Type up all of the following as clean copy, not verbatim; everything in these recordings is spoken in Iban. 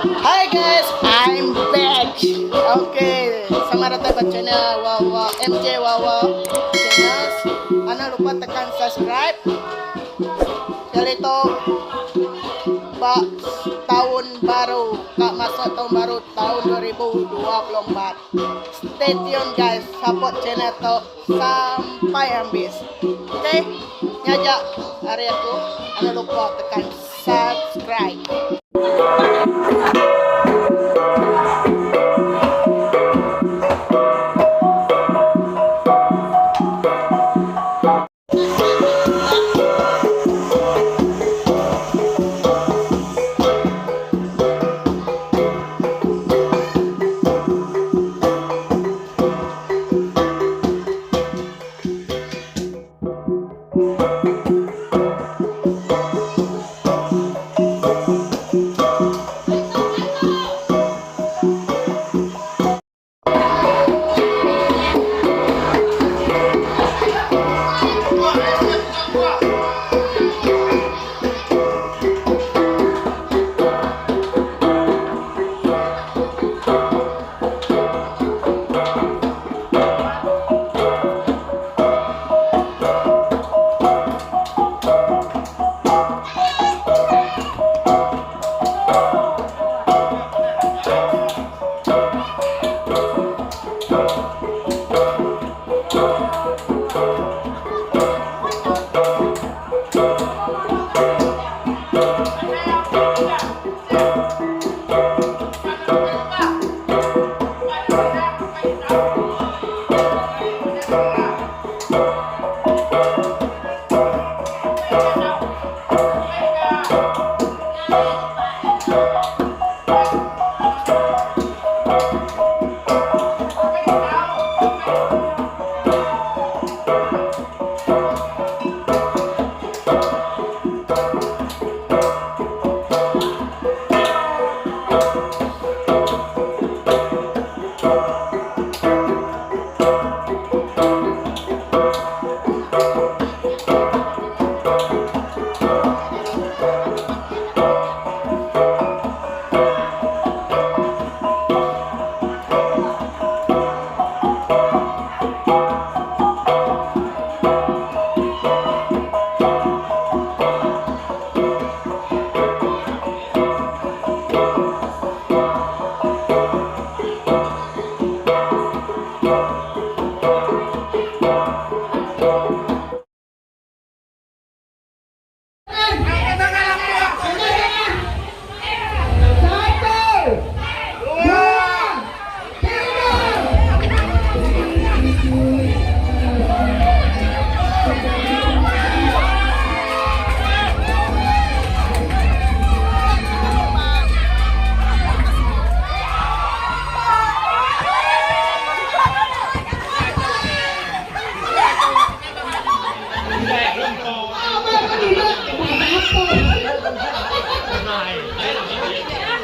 Hi guys, I'm back. Okay, selamat datang ba channel Wawa MJ Wawa Channel. Anang lupa tekan subscribe. Sekali tu ba taun baru ka masuk taun baru taun 2024. Stay tune guys, support channel tu sampai ambis. Okay, nya aja ari aku. Anang lupa tekan subscribe.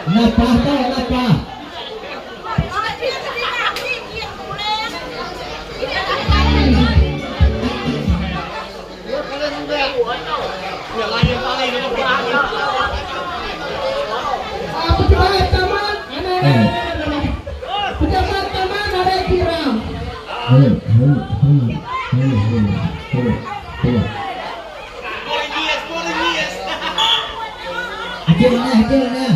Napa tu napa. Agi mana agi mana.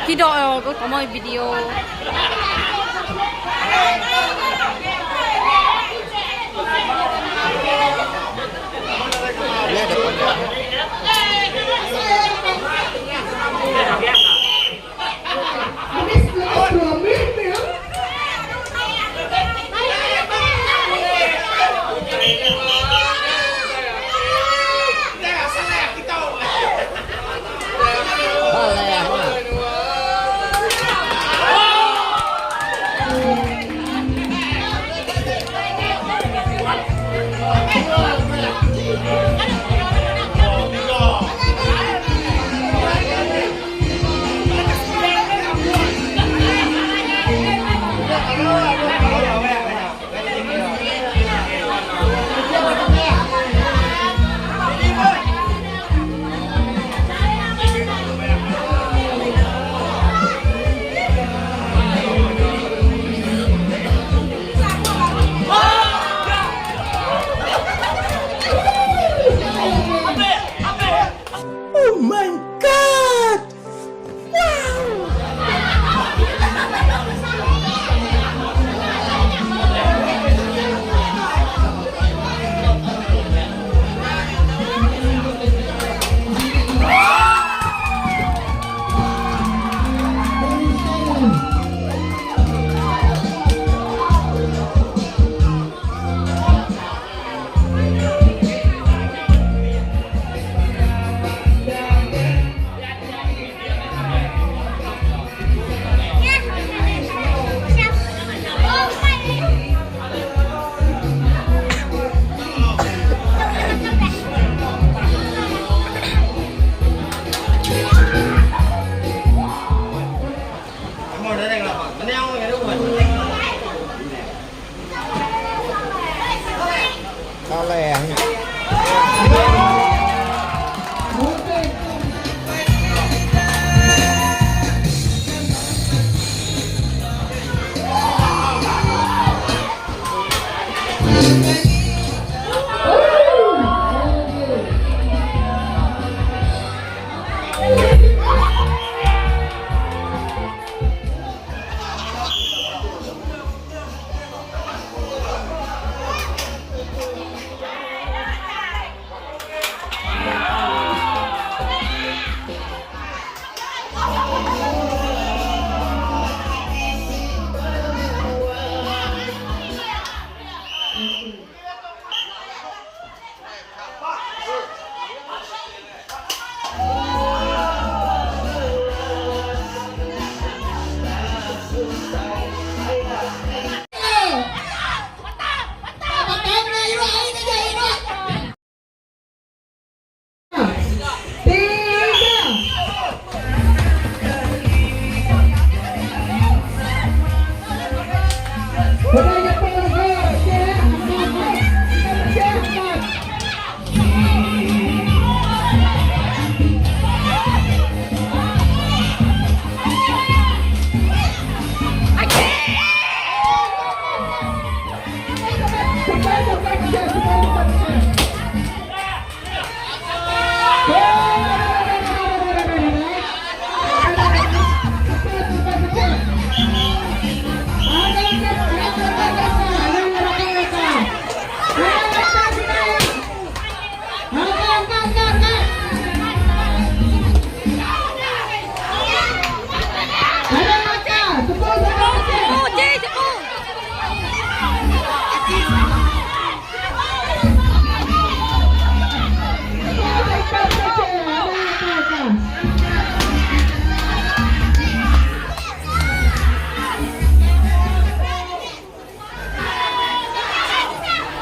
Tidak ya, aku tak mau video. Udah nyepu lagu. Tiga, empat. Tiga, empat.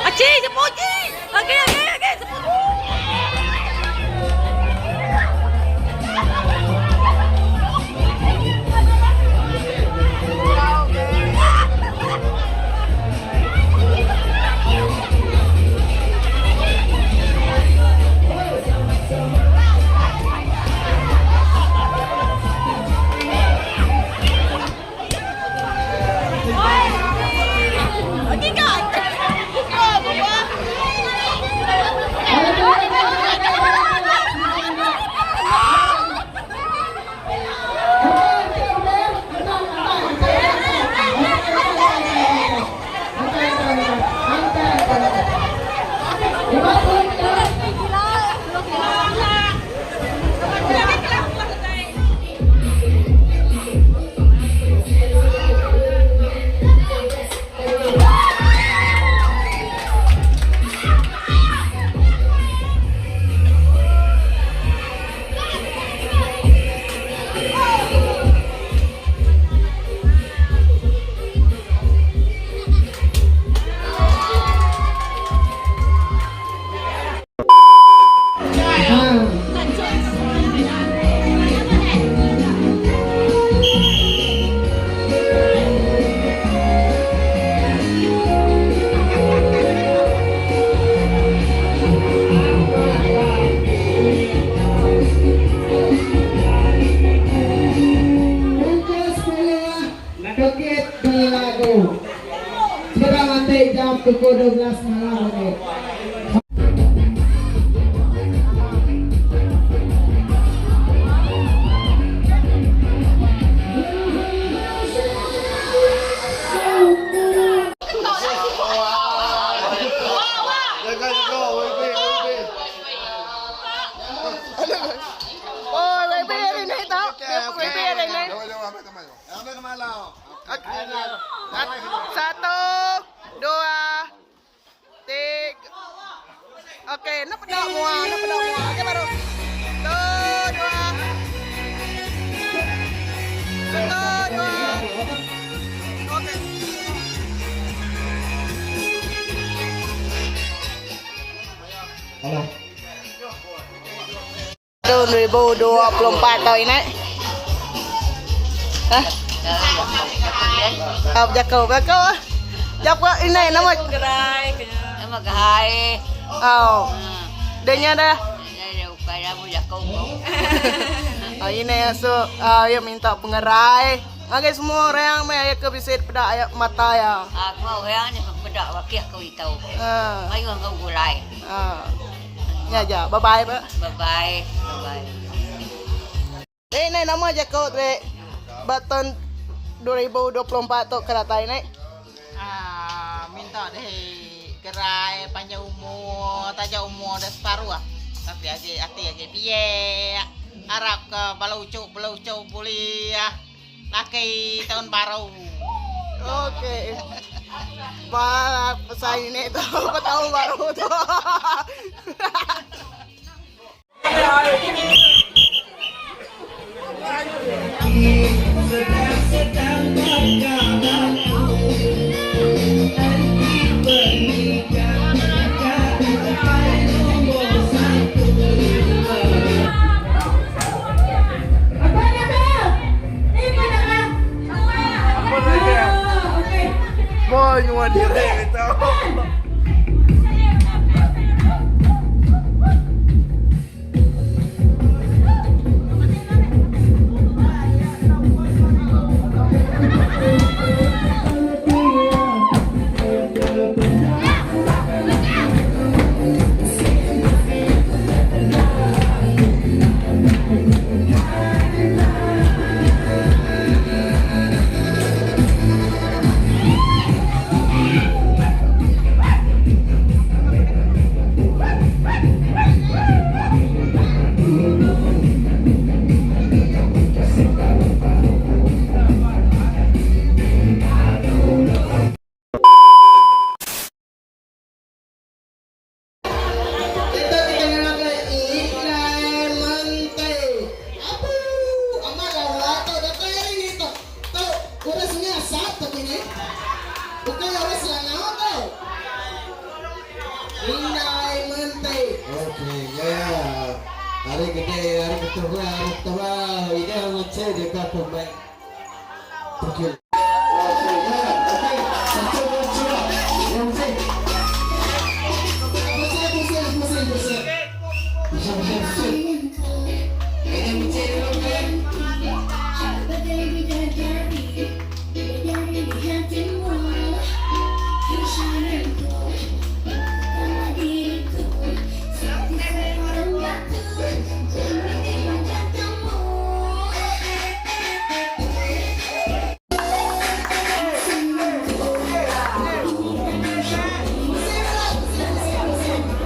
Aci, cepu ci. Okey, okey, okey, cepu. Pukul 10 Bukit Belagu. Sudah nanti jam pukul 12 malam ni. Oi, baby hari ni tau. Baby hari ni. Satu, dua, tiga. Okey, nak pedak mua, nak pedak mua. Okey baru. Satu, dua. Satu, dua. Okey. Tahun 2024 tahun ini. Hah? Ah, jago, jago. Jago ini nama. Nama gahai. Oh. Denya dah. Oh, ini so ya minta pengerai. Okey semua orang mai ke visit pada ayat mata ya. Aku orang ni pedak wakil kau tahu. Ha. Mayu kau gulai. Ha. Ya ja, bye bye pak. Bye bye. Bye bye. Eh, ni nama jago tu. Baton 2024 tu keratai ni. Ah, minta deh gerai panjang umur, tajak umur dah separuh ah. Tapi aja hati aja piye. Harap ke balau ucuk balau ucuk boleh ah. Laki tahun baru. Okey. Balak pesan ini tu tahun baru tu. Apa Lama nyua diri tu. Kita dikenalkan Indai Mentai. Apu, amat lawa tu datai hari ni tu. Tu orang sungai asap tu kini. Bukan orang Selangor tu. Indai Mentai. Okey, ya. Hari gede, hari ketua, hari ketua. Ini macam jaga pemain. Okey. Okey, ya. Okey. Satu, dua, tiga. Yang Pusing, pusing, pusing, pusing. Pusing, pusing, pusing. Ini macam dulu, okey. Bagai bidadari, bidadari di hatimu. Hai sayangku, bukanlah diriku. Seperti seorang batu, demi jantungmu. Pusing, pusing, pusing, pusing, pusing. Pusing, pusing. Pusing.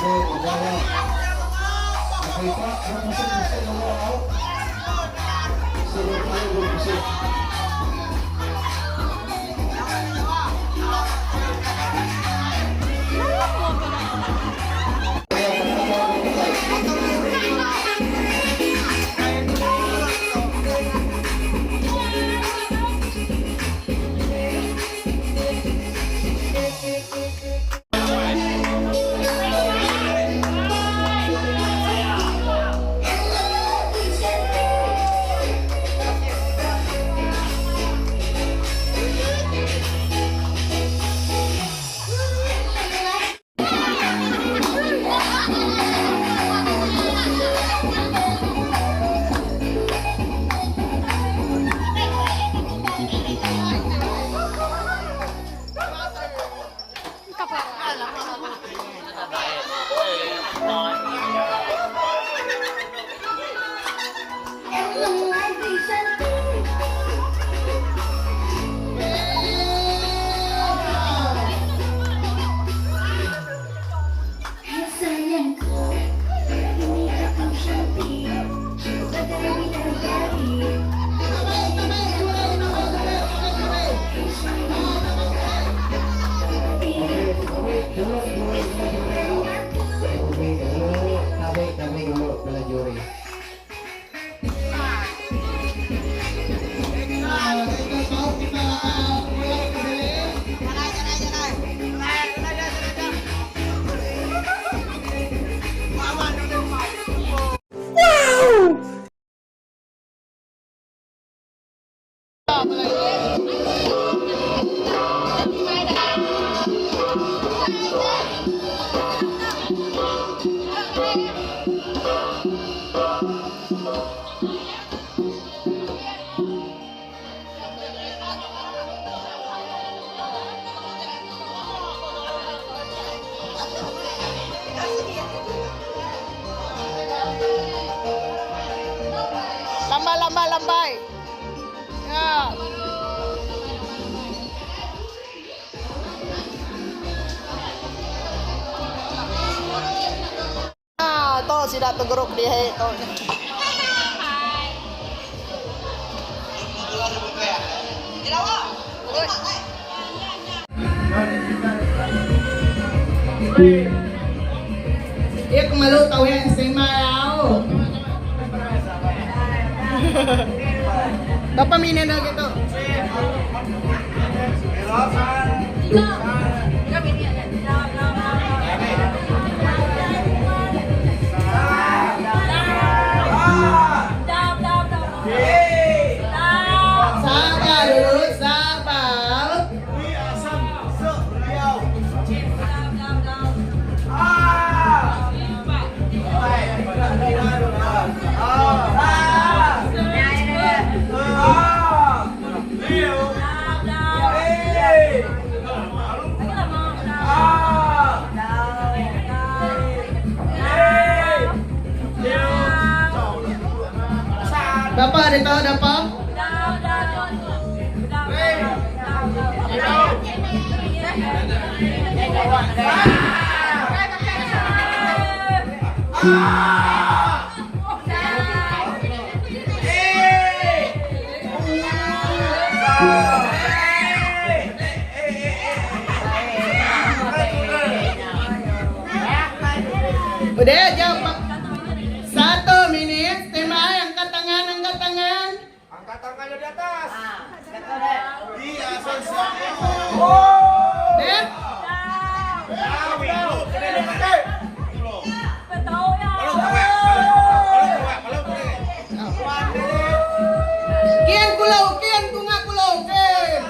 Okey, udara. Okey, Pak. Pusing, pusing dulu. Pusing, pusing, pusing. Lebih cantik. Hai sayangku, ini aku cantik, bagai bidadari. Hai sayangku, Dulu, dulu, dulu. Dulu, kami, kami dulu bela juri. Ah, kita tahu kita mulai ke bilik. Lambai, lambai, lambai. Ya. Ah, tu sidak tu grup dia tu. Iya ke malu tawing standby au. Berapa minit dah gitu? Sabar dulu, sabar. Berapa ada tahu berapa? Udah jawab. Satu minit, standby, angkat tangan, angkat tangan. Angkat tangannya di atas. Dek. Kian kulau, kian tunga kulau, kian.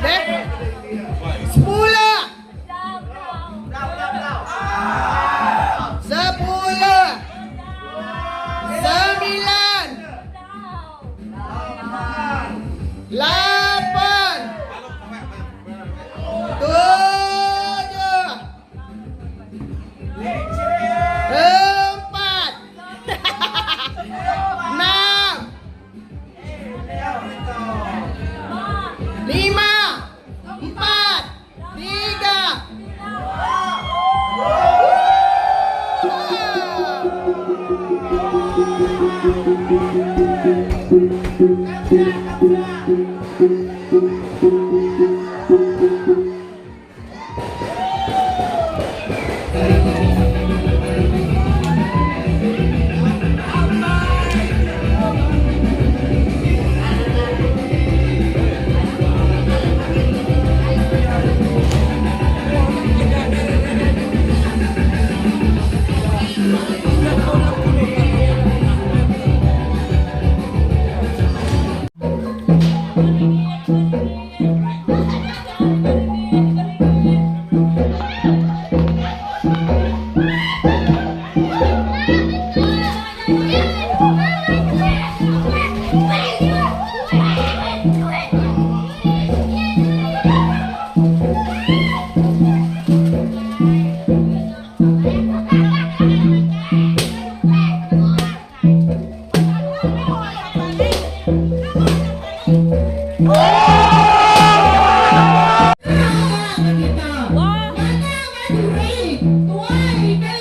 Dek. 10. 10. 9. 8. 7. 4. 6. 5. 4. 3. Kita. Mana maduri? Tuai.